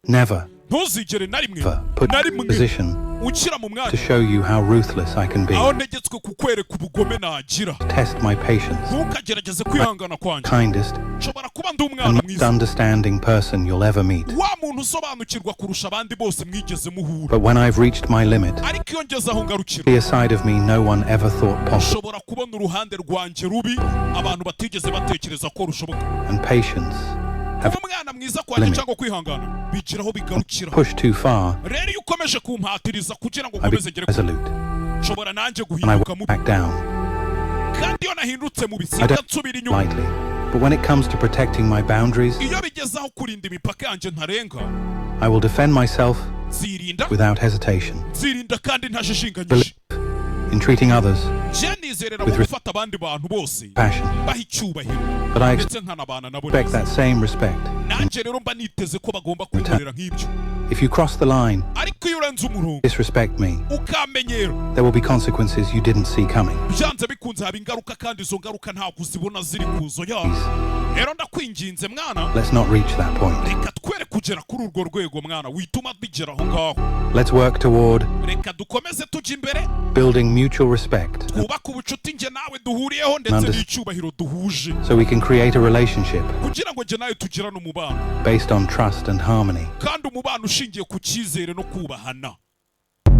Never Ntuzigere na rimwe ever put na rimwe position unshyira mu mwanya to show you how ruthless I can be. aho ntegetswe kukwereka ubugome nagira. Test my patience. Ntukagerageze kwihangana kwanjye. Kindest Nshobora kuba ndi umwana and most mwiza, understanding person you'll ever meet. wa muntu usobanukirwa kurusha abandi bose mwigeze muhura. But when I've reached my limit, Ariko iyo ngeze aho ngarukira, see a side of me no one ever thought possible. ushobora kubona uruhande rwanjye rubi abantu batigeze batekereza ko rushoboka. And patience have Kuba umwana mwiza kwanjye limit. cyangwa kwihangana bigira aho bigarukira. Push too far, Rero iyo ukomeje kumpatiriza kugira ngo I nkomeze become ngere kure, resolute nshobora nanjye and I guhinduka won't mubi. back down Kandi iyo nahindutse mubi, I sinjya don't nsubira inyuma. lightly. But when it comes to protecting my boundaries, Iyo bigeze aho kurinda imipaka yanjye ntarenga, I will defend myself nzirinda without hesitation. nzirinda kandi ntajijinganyije. In treating others Nje nizerera mu with gufata abandi bantu bose passion. baha icyubahiro, But I ndetse nkanabana nabo expect neza. that same respect. Nanjye rero mba niteze ko bagomba kunkorera nk'ibyo. If you cross the line, Ariko iyo urenze umurongo, disrespect me, ukamenyera, there will be consequences you didn't see coming. byanze bikunze haba ingaruka, kandi izo ngaruka ntabwo uzibona ziri kuzo yabo. Rero ndakwinginze mwana, Let's not reach that point. reka twere kugera kuri urwo rwego mwana, wituma bigera aho ngaho. Let's work toward Reka dukomeze tujya imbere, building mutual respect twubake ubucuti njye nawe duhuriyeho ndetse n'icyubahiro duhuje, so we can create a relationship kugira ngo njye nawe tugirane umubano based on trust and harmony. kandi umubano ushingiye ku cyizere no kubahana.